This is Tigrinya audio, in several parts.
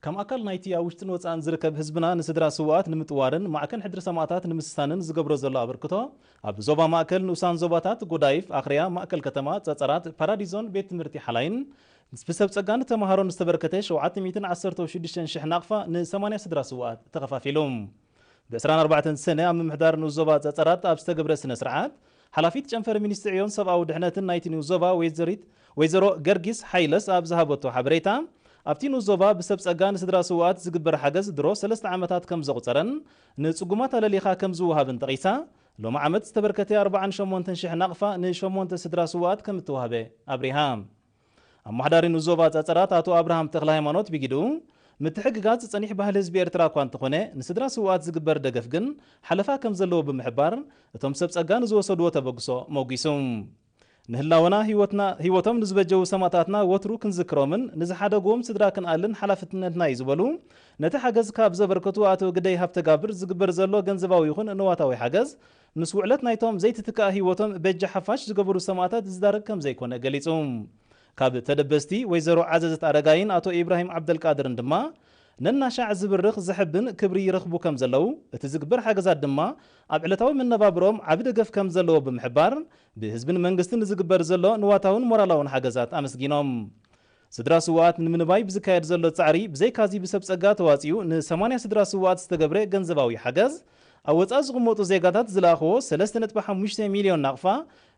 ከም ኣካል ናይቲ ኣብ ውሽጥን ወጻእን ዝርከብ ህዝብና ንስድራ ስውኣት ንምጥዋርን ማዕከን ሕድሪ ሰማእታት ንምስሳንን ዝገብሮ ዘሎ ኣበርክቶ፣ ኣብ ዞባ ማእከል ንኡሳን ዞባታት ጎዳይፍ፣ ኣኽርያ፣ ማእከል ከተማ፣ ጸጸራት፣ ፓራዲዞን ቤት ትምህርቲ ሓላይን ብሰብ ጸጋን ተማሃሮን ዝተበርከተ ሸውዓተ ሚእትን ዓሰርተ ሽዱሽተን ሽሕ ናቕፋ ን ሰማንያ ስድራ ስውኣት ተኸፋፊሉ። ብ ዕስራን ኣርባዕተን ሰነ ኣብ ምምሕዳር ንኡስ ዞባ ጸጸራት ኣብ ዝተገብረ ስነ ስርዓት፣ ሓላፊት ጨንፈር ሚኒስትሪ ዕዮን ሰብኣዊ ድሕነትን ናይቲ ንኡስ ዞባ ወይዘሪት ወይዘሮ ገርጊስ ሓይለስ ኣብ ዝሃበቶ ሓበሬታ፣ ኣብቲ ንኡስ ዞባ ብሰብ ጸጋ ንስድራ ስውኣት ዝግበር ሓገዝ ድሮ ሰለስተ ዓመታት ከም ዘቑጸረን ንጽጉማት ኣለሊኻ ከም ዝወሃብን ጠቒሳ፣ ሎሚ ዓመት ዝተበርከተ ኣርባዓን ሸሞንተን ሽሕ ናቕፋ ንሸሞንተ ስድራ ስውኣት ከም እተዋህበ ኣብሪሃ። ኣመሓዳሪ ንኡስ ዞባ ጸጸራት ኣቶ ኣብርሃም ተኽለ ሃይማኖት ብጊድኡ፣ ምትሕግጋዝ ጸኒሕ ባህሊ ህዝቢ ኤርትራ እኳ እንተኾነ፣ ንስድራ ስውኣት ዝግበር ደገፍ ግን ሓለፋ ከም ዘለዎ ብምሕባር፣ እቶም ሰብ ጸጋ ንዝወሰድዎ ተበግሶ መጒሱ። ንህላወና ህይወትና፣ ህይወቶም ንዝበጀዉ ሰማእታትና ወትሩ ክንዝክሮምን ንዝሓደግዎም ስድራ ክንኣልን ሓላፍነትና እዩ ዝበሉ፣ ነቲ ሓገዝ ካብ ዘበርከቱ ኣቶ ግደይ ሃብተጋብር ዝግበር ዘሎ ገንዘባዊ ይኹን ንዋታዊ ሓገዝ ምስ ውዕለት ናይቶም ዘይትትካእ ህይወቶም በጃ ሓፋሽ ዝገበሩ ሰማእታት ዝዳረግ ከም ዘይኮነ ገሊጹ። ካብ ተደበስቲ ወይዘሮ ዓዘዘት ኣረጋይን ኣቶ ኢብራሂም ዓብደልቃድርን ድማ ነናሻዕ ዝብርኽ ዘሕብን ክብሪ ይረኽቡ ከም ዘለዉ፣ እቲ ዝግበር ሓገዛት ድማ ኣብ ዕለታዊ መነባብሮም ዓቢ ደገፍ ከም ዘለዎ ብምሕባር፣ ብህዝብን መንግስትን ዝግበር ዘሎ ንዋታውን ሞራላውን ሓገዛት ኣመስጊኖም። ስድራ ስውኣት ንምንባይ ብዝካየድ ዘሎ ጻዕሪ፣ ብዘይካዚ ብሰብ ጸጋ ተዋጺኡ ን ሰማንያ ስድራ ስውኣት ዝተገብረ ገንዘባዊ ሓገዝ፣ ኣብ ወጻኢ ዝቕመጡ ዜጋታት ዝለኣኽዎ ሰለስተ ነጥቢ ሓሙሽተ ሚልዮን ናቕፋ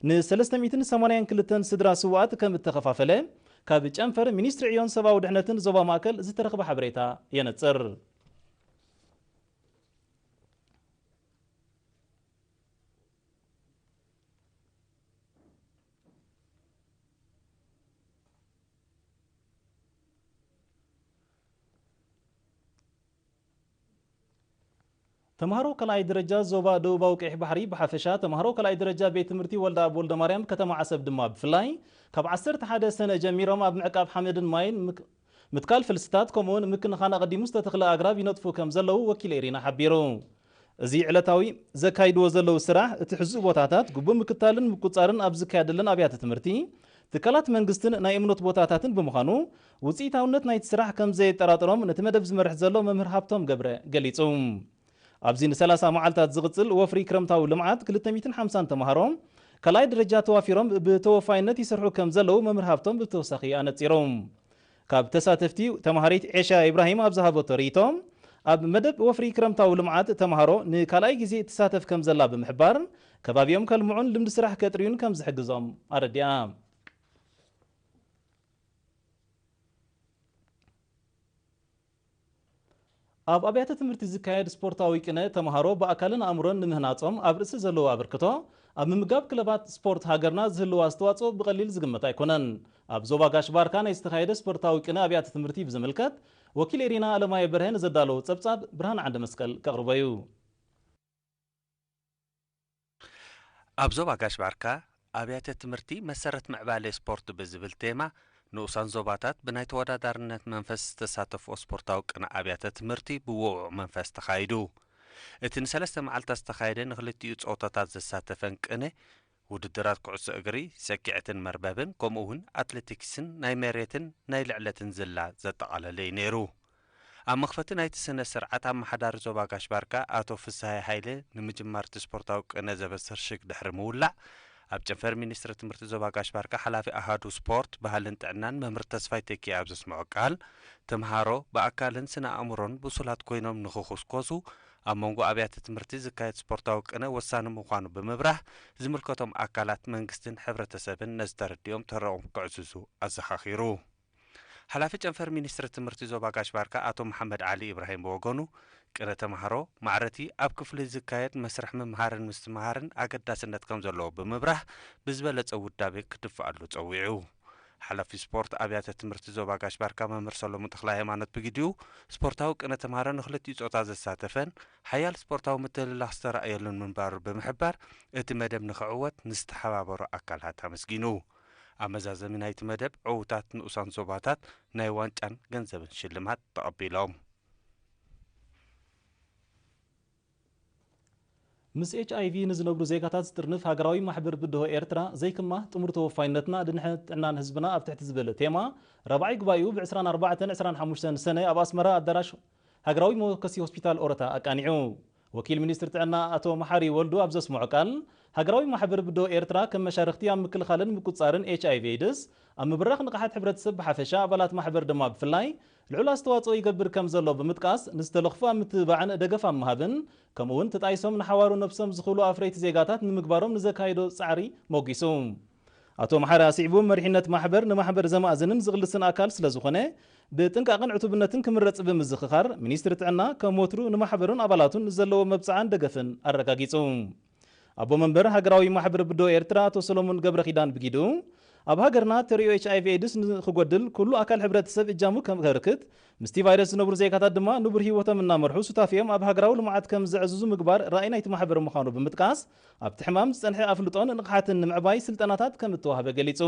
ን ሰለስተ ሚእትን ሰማንያን ክልተን ስድራ ስውኣት ከም እተኸፋፈለ፣ ካብ ጨንፈር ሚኒስትሪ ዕዮን ሰብኣዊ ድሕነትን ዞባ ማእከል ዝተረኽበ ሓበሬታ የነጽር። ተምሃሮ ካልኣይ ደረጃ ዞባ ደቡባዊ ቀይሕ ባሕሪ ብሓፈሻ፣ ተምሃሮ ካልኣይ ደረጃ ቤት ትምህርቲ ወልደኣብ ወልደማርያም ከተማ ዓሰብ ድማ ብፍላይ፣ ካብ ዓሰርተ ሓደ ሰነ ጀሚሮም ኣብ ምዕቃብ ሓመድን ማይን ምክ-፣ ምትካል ፍልስታት፣ ከምኡውን ምክንኻን ኣቐዲሙ ዝተተኽለ ኣግራብ ይነጥፉ ከም ዘለዉ ወኪል ኤሪና ሓቢሩ። እዚ ዕለታዊ ዘካይድዎ ዘለዉ ስራሕ፣ እቲ ሕዙእ ቦታታት ግቡእ ምክትታልን ምቁጻርን ኣብ ዝካየደለን ኣብያተ ትምህርቲ፣ ትካላት መንግስትን ናይ እምነት ቦታታትን ብምዃኑ፣ ውጽኢታውነት ናይቲ ስራሕ ከም ዘየጠራጥሮም ነቲ መደብ ዝመርሕ ዘሎ መምህር ሃብቶም ገብረ ገሊጹ። ኣብዚ ንሰላሳ መዓልታት ዝቕጽል ወፍሪ ክረምታዊ ልምዓት ክልተ ሚእትን ሓምሳን ተምሃሮ ካልኣይ ደረጃ ተዋፊሮም ብተወፋይነት ይሰርሑ ከም ዘለዉ መምህር ሃብቶም ብተወሳኺ ኣነጺሩ። ካብ ተሳተፍቲ ተምሃሪት ዔሻ ኢብራሂም ኣብ ዝሃበቶ ርእይቶ፣ ኣብ መደብ ወፍሪ ክረምታዊ ልምዓት ተምሃሮ ንካልኣይ ግዜ ትሳተፍ ከም ዘላ ብምሕባር፣ ከባቢኦም ከልምዑን ልምዲ ስራሕ ከጥርዩን ከም ዝሕግዞም ኣረዲኣ። ኣብ ኣብያተ ትምህርቲ ዝካየድ ስፖርታዊ ቅነ፣ ተምሃሮ ብኣካልን ኣእምሮን ንምህናጾም ኣብ ርእሲ ዘለዎ ኣበርክቶ፣ ኣብ ምምጋብ ክለባት ስፖርት ሃገርና ዝህልዎ ኣስተዋጽኦ ብቐሊል ዝግመት ኣይኮነን። ኣብ ዞባ ጋሽ ባርካ ናይ ዝተኻየደ ስፖርታዊ ቅነ ኣብያተ ትምህርቲ ብዝምልከት፣ ወኪል ኤሪና ኣለማየ በርሀ ንዘዳለዎ ጸብጻብ ብርሃን ዓንደ መስቀል ከቕርቦ እዩ። ኣብ ዞባ ጋሽ ባርካ ኣብያተ ትምህርቲ መሰረት ምዕባለ ስፖርት ብዝብል ቴማ፣ ንኡሳን ዞባታት ብናይ ተወዳዳርነት መንፈስ ዝተሳተፍኦ ስፖርታዊ ቅነ ኣብያተ ትምህርቲ ብውዕዉዕ መንፈስ ተኻይዱ። እቲ ንሰለስተ መዓልታት ዝተኻየደ ንክልቲኡ ጾታታት ዘሳተፈን ቅነ ውድድራት ኩዕሶ እግሪ፣ ሰኪዐትን መርበብን፣ ከምኡ እውን ኣትሌቲክስን ናይ መሬትን ናይ ልዕለትን ዝላ ዘጠቓለለ እዩ ነይሩ። ኣብ መኽፈቲ ናይቲ ስነ ስርዓት ኣመሓዳሪ ዞባ ጋሽ ባርካ ኣቶ ፍስሃይ ሃይለ ንምጅማር እቲ ስፖርታዊ ቅነ ዘበስር ሽግ ድሕሪ ምውላዕ፣ ኣብ ጨንፈር ሚኒስትሪ ትምህርቲ ዞባ ጋሽ ባርካ ሓላፊ ኣሃዱ ስፖርት፣ ባህልን ጥዕናን መምህር ተስፋይ ተኪ ኣብ ዘስምዖ ቃል፣ ተምሃሮ ብኣካልን ስነ ኣእምሮን ብሱላት ኮይኖም ንኽኹስኮሱ ኣብ መንጎ ኣብያተ ትምህርቲ ዝካየድ ስፖርታዊ ቅነ ወሳኒ ምዃኑ ብምብራህ፣ ዝምልከቶም ኣካላት መንግስትን ሕብረተሰብን ነዚ ተረዲኦም ተረኦም ክዕዝዙ ኣዘኻኺሩ። ሓላፊ ጨንፈር ሚኒስትሪ ትምህርቲ ዞባ ጋሽ ባርካ ኣቶ መሓመድ ዓሊ ኢብራሂም ብወገኑ፣ ቅነ ተምሃሮ ማዕረቲ ኣብ ክፍሊ ዝካየድ መስርሕ ምምሃርን ምስትምሃርን ኣገዳስነት ከም ዘለዎ ብምብራህ፣ ብዝበለጸ ውዳቤ ክድፍኣሉ ጸዊዑ። ሓላፊ ስፖርት ኣብያተ ትምህርቲ ዞባ ጋሽ ባርካ መምህር ሰሎሙን ተኽለ ሃይማኖት ብግዲኡ፣ ስፖርታዊ ቅነ ተምሃሮ ንክልቲኡ ጾታ ዘሳተፈን ሓያል ስፖርታዊ ምትህልላኽ ዝተራእየሉን ምንባሩ ብምሕባር፣ እቲ መደብ ንክዕወት ንዝተሓባበሩ ኣካላት ኣመስጊኑ። ኣብ መዛዘሚ ናይቲ መደብ፣ ዕዉታት ንኡሳን ዞባታት ናይ ዋንጫን ገንዘብን ሽልማት ተቐቢሎም። ምስ ኤች ኣይ ቪ ንዝነብሩ ዜጋታት ዝጥርንፍ ሃገራዊ ማሕበር ብድሆ ኤርትራ ዘይክማህ ጥሙር ተወፋይነትና ድንሕነት ጥዕናን ህዝብና ኣብ ትሕቲ ዝብል ቴማ ራብዓይ ጉባኤኡ ብ ዕስራን ኣርባዕተን ዕስራን ሓሙሽተን ሰነ ኣብ ኣስመራ ኣዳራሽ ሃገራዊ መወከሲ ሆስፒታል ኦረታ ኣቃኒዑ። ወኪል ሚኒስትሪ ጥዕና ኣቶ መሓሪ ወልዱ ኣብ ዘስምዖ ቃል፣ ሃገራዊ ማሕበር ብድሆ ኤርትራ ከም መሻርኽቲ ኣብ ምክልኻልን ምቁጽጻርን ኤች ኣይ ቪ ኤድስ፣ ኣብ ምብራኽ ንቕሓት ሕብረተሰብ ብሓፈሻ ኣባላት ማሕበር ድማ ብፍላይ ልዑል ኣስተዋጽኦ ይገብር ከም ዘሎ ብምጥቃስ፣ ንዝተለኽፉ ኣብ ምትብባዕን ደገፍ ኣብ ምሃብን፣ ከምኡ እውን ተጣይሶም ንሓዋሩ ነብሶም ዝኽእሉ ኣፍረይቲ ዜጋታት ንምግባሮም ንዘካየዶ ጻዕሪ ሞጊሱ። ኣቶ መሓሪ ኣስዒቡ፣ መሪሕነት ማሕበር ንማሕበር ዘማእዝንን ዝቕልስን ኣካል ስለ ዝኾነ፣ ብጥንቃቐን ዕቱብነትን ክምረጽ ብምዝኽኻር፣ ሚኒስትሪ ጥዕና ከም ወትሩ ንማሕበሩን ኣባላቱን ዘለዎ መብጽዓን ደገፍን ኣረጋጊጹ። ኣቦ መንበር ሃገራዊ ማሕበር ብድሆ ኤርትራ ኣቶ ሰሎሞን ገብረኺዳን ብጊዱ፣ ኣብ ሃገርና ተርእዮ ኤች ኣይ ቪ ኤድስ ንኽጎድል ኩሉ ኣካል ሕብረተሰብ እጃሙ ከም ከበርክት፣ ምስቲ ቫይረስ ዝነብሩ ዜጋታት ድማ ንቡር ህይወቶም እናመርሑ ሱታፊኦም ኣብ ሃገራዊ ልምዓት ከም ዘዕዝዙ ምግባር ራእይ ናይቲ ማሕበር ምዃኑ ብምጥቃስ፣ ኣብቲ ሕማም ዝጸንሐ ኣፍልጦን ንቕሓትን ንምዕባይ ስልጠናታት ከም እተዋህበ ገሊጹ።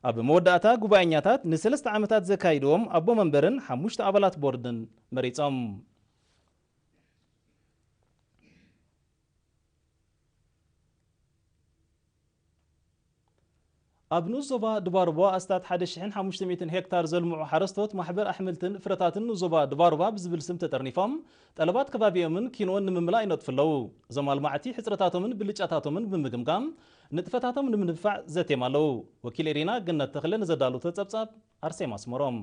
ኣብ መወዳእታ ጉባኤኛታት ንሰለስተ ዓመታት ዘካይድዎም ኣቦ መንበርን ሓሙሽተ ኣባላት ቦርድን መሪጾም። ኣብ ንኡስ ዞባ ድባርቦ ኣስታት ሓደ ሽሕን ሓሙሽተ ሚእትን ሄክታር ዘልምዑ ሓረስቶት ማሕበር ኣሕምልትን ፍረታትን ንኡስ ዞባ ድባርባ ብዝብል ስም ተጠርኒፎም ጠለባት ከባቢኦምን ኪንኦን ንምምላእ ይነጥፉ ኣለዉ። እዞም ኣልማዕቲ ሕፅረታቶምን ብልጫታቶምን ብምግምጋም ንጥፈታቶም ንምድንፋዕ ዘትዮም ኣለዉ። ወኪል ኤሪና ገነት ተኽለ ንዘዳለወቶ ጸብጻብ ኣርሴማ ኣስመሮም።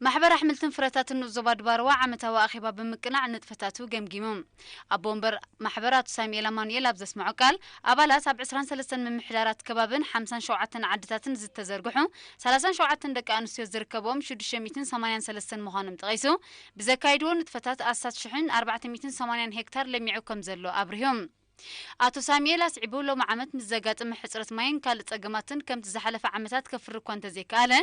ማሕበር ኣሕምልትን ፍረታትን ንኡስ ዞባ ድባርዋ ዓመታዊ ኣኼባ ብምቅናዕ ንጥፈታቱ ገምጊሙ። ኣቦ ወንበር ማሕበር ኣቶ ሳሙኤል ኣማኑኤል ኣብ ዘስምዖ ቃል፣ ኣባላት ኣብ ዕስራን ሰለስተን ምምሕዳራት ከባብን ሓምሳን ሸውዓተን ዓድታትን ዝተዘርግሑ ሰላሳን ሸውዓተን ደቂ ኣንስትዮ ዝርከብኦም ሽዱሽተ ሚእትን ሰማንያን ሰለስተን ምዃኖም ጠቒሱ፣ ብዘካይድዎ ንጥፈታት ኣስታት ሽሕን ኣርባዕተ ሚእትን ሰማንያን ሄክታር ለሚዑ ከም ዘሎ ኣብሪሁ። ኣቶ ሳሙኤል ኣስዒቡ፣ ሎሚ ዓመት ምስ ዘጋጠመ ሕጽረት ማይን ካልእ ጸገማትን ከምቲ ዝሓለፈ ዓመታት ከፍሪ እኳ እንተዘይከኣለ፣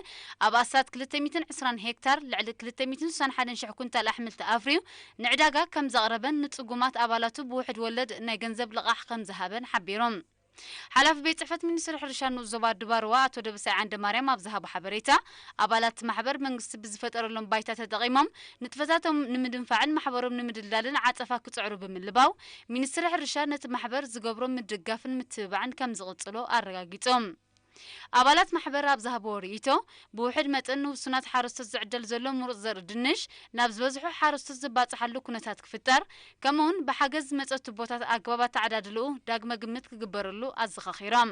ኣብ ኣስታት ክልተ ሚእትን ዕስራን ሄክታር ልዕሊ ክልተ ሚእትን ስሳን ሓደን ሽሕ ኩንታል ኣሕምልቲ ኣፍርዩ ንዕዳጋ ከም ዘቕረበን ንጽጉማት ኣባላቱ ብውሕድ ወለድ ናይ ገንዘብ ልቓሕ ከም ዝሃበን ሓቢሮም። ሓላፊ ቤት ጽሕፈት ሚኒስትሪ ሕርሻ ንኡስ ዞባ ድባርዋ ኣቶ ደበሳይ ዓንደማርያም ኣብ ዝሃቦ ሓበሬታ፣ ኣባላት ማሕበር መንግስቲ ብዝፈጠረሎም ባይታ ተጠቒሞም ንጥፈታቶም ንምድንፋዕን ማሕበሮም ንምድልዳልን ዓጸፋ ክጽዕሩ ብምልባው፣ ሚኒስትሪ ሕርሻ ነቲ ማሕበር ዝገብሮ ምድጋፍን ምትብባዕን ከም ዝቕጽሎ ኣረጋጊጾም። ኣባላት ማሕበር ኣብ ዝሃብዎ ርእይቶ፣ ብውሕድ መጠን ንውሱናት ሓረስቶት ዝዕደል ዘሎ ምሩጽ ዘርኢ ድንሽ ናብ ዝበዝሑ ሓረስቶት ዝባጽሓሉ ኩነታት ክፍጠር፣ ከምኡውን ብሓገዝ ዝመጸ ቱቦታት ኣገባብ ኣተዓዳድልኡ ዳግመ ግምት ክግበረሉ ኣዘኻኺሮም።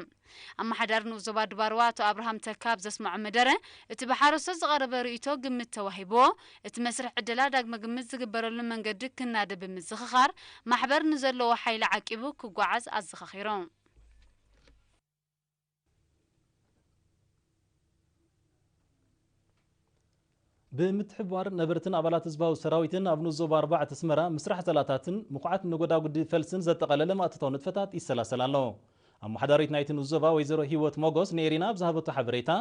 ኣመሓዳሪ ንኡስ ዞባ ድባርዋ ኣቶ ኣብርሃም ተካ ኣብ ዘስምዖ መደረ፣ እቲ ብሓረስቶት ዝቐረበ ርእይቶ ግምት ተዋሂብዎ፣ እቲ መስርሕ ዕደላ ዳግመ ግምት ዝግበረሉ መንገዲ ክናደ ብምዝኽኻር፣ ማሕበር ንዘለዎ ሓይሊ ዓቂቡ ክጓዓዝ ኣዘኻኺሮም። ብምትሕብባር ነበርትን ኣባላት ህዝባዊ ሰራዊትን ኣብ ንኡስ ዞባ ኣርባዕተ ኣስመራ ምስራሕ ጸላታትን ምኹዓት ነጎዳጉዲ ፈልስን ዘጠቓለለ ማእቶታዊ ንጥፈታት ይሰላሰል ኣሎ። ኣመሓዳሪት ናይቲ ንኡስ ዞባ ወይዘሮ ህይወት ሞጎስ ንኤሪና ኣብ ዝሃበቶ ሓበሬታ፣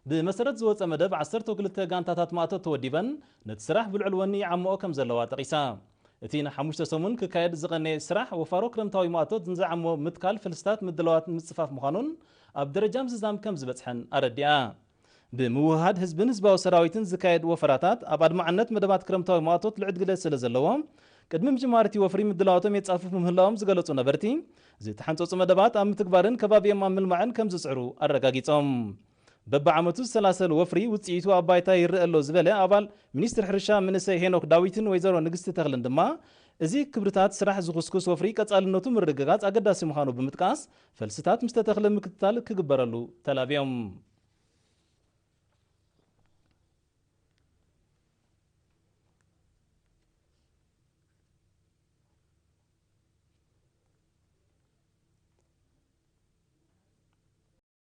ብመሰረት ዝወጸ መደብ ዓሰርተ ክልተ ጋንታታት ማእቶት ተወዲበን ነቲ ስራሕ ብልዑል ወኒ ይዓምኦ ከም ዘለዋ ጠቒሳ። እቲ ንሓሙሽተ ሰሙን ክካየድ ዝቐነየ ስራሕ ወፋሮ ክረምታዊ ማእቶት ንዝዓሞ ምትካል ፈልስታት ምድላዋት ምጽፋፍ ምዃኑን ኣብ ደረጃ ምዝዛም ከም ዝበጽሐን ኣረዲኣ። ብምውህሃድ ህዝብን ህዝባዊ ሰራዊትን ዝካየድ ወፈራታት ኣብ ኣድማዕነት መደባት ክረምታዊ ማእቶት ልዑል ግደ ስለ ዘለዎ፣ ቅድሚ ምጅማር እቲ ወፍሪ ምድላዋቶም የጻፍፉ ምህላዎም ዝገለጹ ነበርቲ፣ ዝተሓንጸጹ መደባት ኣብ ምትግባርን ከባቢኦም ኣብ ምልማዕን ከም ዝጽዕሩ ኣረጋጊጾም። በብዓመቱ ዝሰላሰል ወፍሪ ውጽኢቱ ኣብ ባይታ ይረአ ኣሎ ዝበለ ኣባል ሚኒስትሪ ሕርሻ መንእሰይ ሄኖክ ዳዊትን ወይዘሮ ንግስቲ ተኽልን ድማ፣ እዚ ክብርታት ስራሕ ዝኹስኩስ ወፍሪ ቀጻልነቱ ምርግጋጽ ኣገዳሲ ምዃኑ ብምጥቃስ፣ ፈልስታት ምስ ተተኽለ ምክትታል ክግበረሉ ተላብዮም።